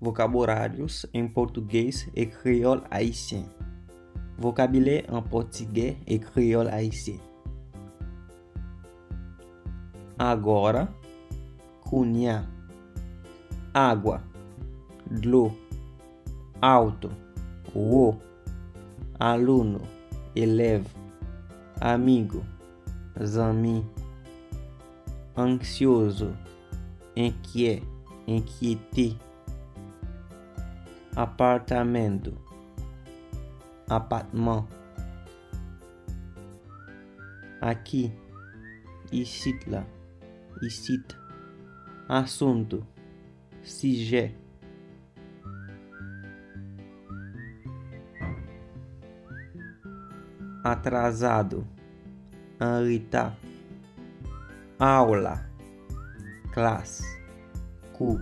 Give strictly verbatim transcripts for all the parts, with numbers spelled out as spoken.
Vocabulários em português e crioulo haitiano. Vokabilè an pòtigè e kreyòl ayisyen. Agora, kounye a. Água, dlo. Alto, wo. Aluno, elèv. Amigo, zanmi. Ansioso, enkyè, enkyete. Apartamento, apatman. Aqui, isit la, isit. Assunto, sijè. Atrasado, anreta. Aula, klas. Kou,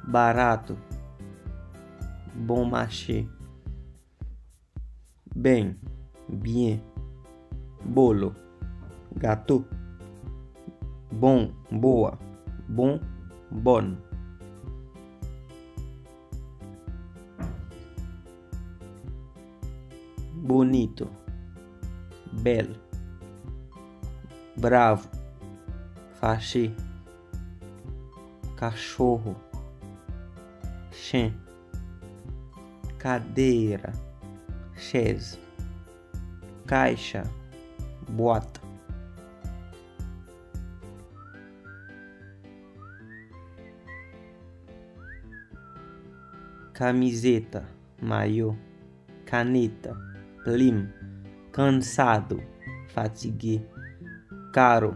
barato, bon mache. Bem, byen. Bolo, gato. Bom, boa. Bom, bòn. Bonito, bèl. Bravo, fache. Cachorro, chen. Cadeira, chèz. Caixa, bwat. Camiseta, mayo. Caneta, plim. Cansado, fatige. Carro,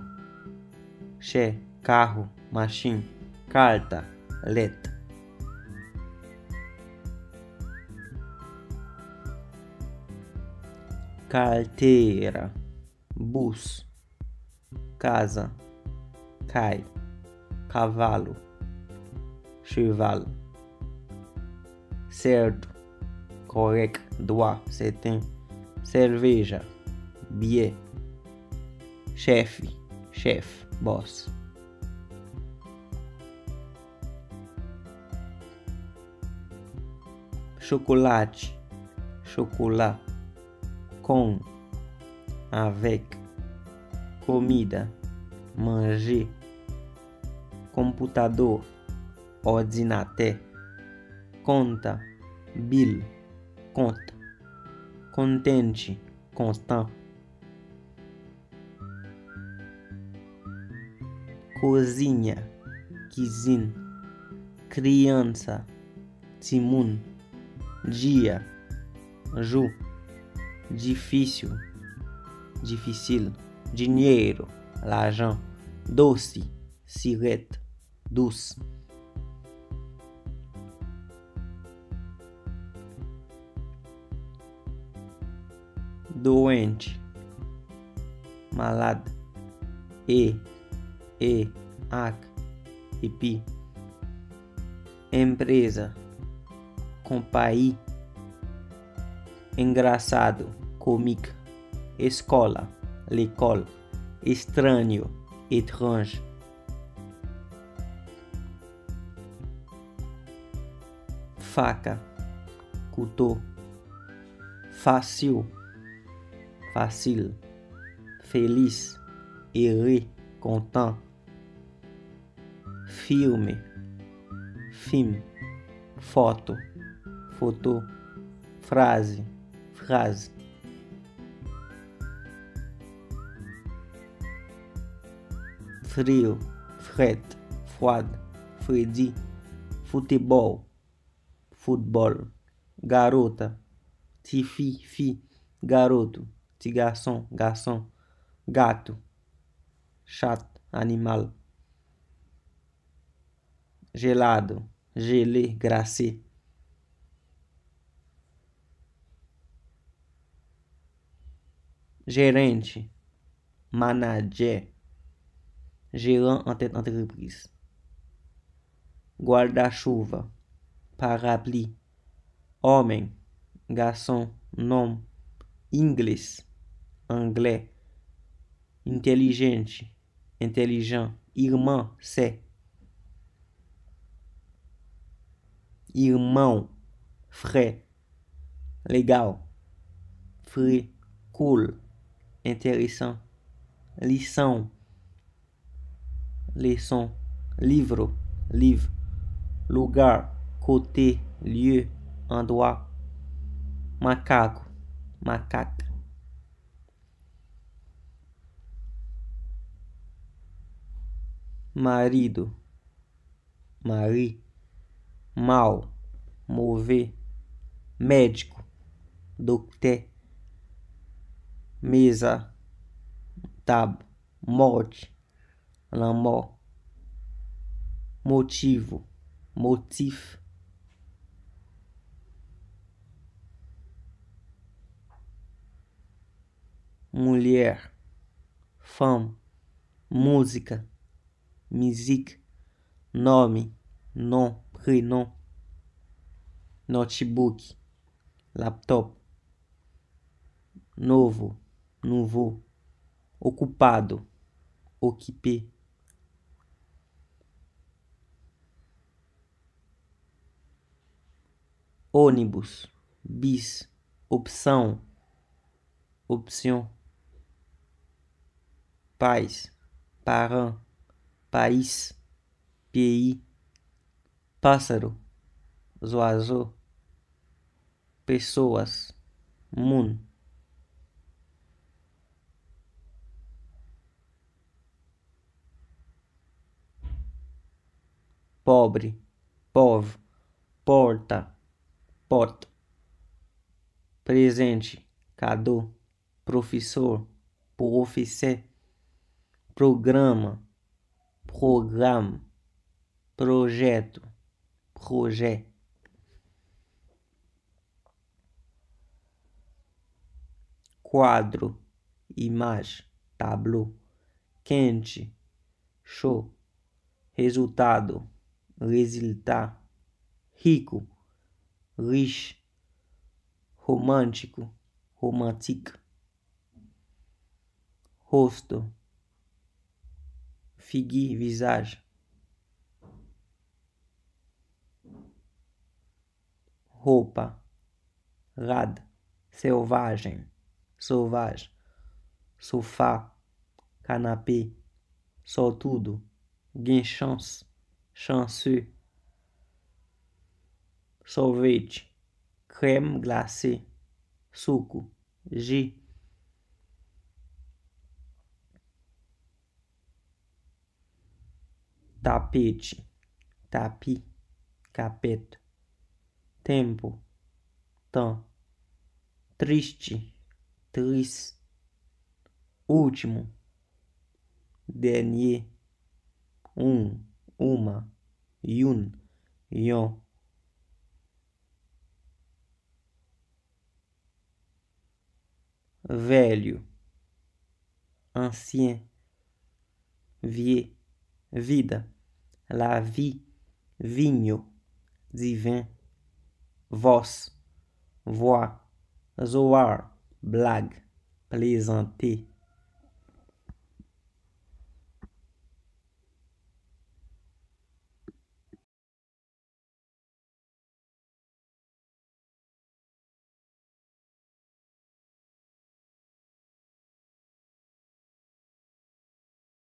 chè. Carro, machin. Carta, lèt. Carteira, bous. Casa, kay. Cavalo, cheval. Certo, kòrèk, dwa, sèten. Cerveja, byè. Chefe, chèf, bòs. Chocolate, chocolat. Com, avec. Comida, manger. Computador, ordinateur. Conta, bill, kont. Contente, content. Cozinha, cuisine. Criança, timoun. Dia, jou. Difícil, difisil. Dinheiro, lajan. Doce, sirèt, dous. Doente, malad. E, e, ak, epi. Empresa, konpayi. Engraçado, komik. Escola, lekòl. Estranho, etranj. Faca, kouto. Fácil, fasil. Feliz, ere, kontan. Filme, fim. Foto, foto. Frase, fraz. Frio, frèt, fwad. Fredi, futebol, foutbòl. Garota, tifi, fi. Garoto, tigason, gason. Gato, chat, animal. Gelado, jele, glase. Gerente, manadjè. Jeran antèt antrepriz. Guarda-chuva, parapli. Homem, gason, nonm. Inglês, anglè. Inteligente, entèlijan. Irmã, sè. Irmão, frè. Legal, fre, cool, enteresan. Lição, leson. Livro, liv. Lugar, kote, lieu, endroit. Macaco, makak. Marido, mari. Mau, move. Médico, doktè. Mesa, tab. Morte, lanmò. Motivo, motif. Mulher, fanm. Música, mizik. Nome, non, prenom. Notebook, laptop. Novo, nouvo. Ocupado, okipe. Ônibus, bis. Opção, option. Pais, parent. País, pays. Pássaro, oiseau. Pessoas, moun. Pobre, pòv. Porta, pòt. Presente, cadeau. Professor, pwofesè. Programa, program. Projeto, projet. Quadro, image, tableau. Quente, chaud. Resultado, résultat. Rico, riche. Romântico, romantique. Rosto, figi, visage. Roupa, rad. Selvagem, sauvage. Sofá, canapé. Sortudo, gen chans. Chanceux. Sorvete, crème glacée. Suco, jus. Tapete, tapis. Carpete. Tempo, tan. Triste, tris. Último, dernier. Um, uma. Youn, yon. Velho, ancien. Vye, vida. La vie, vinho. Divin. Voz, voix. Zoar, blague. Plaisanter,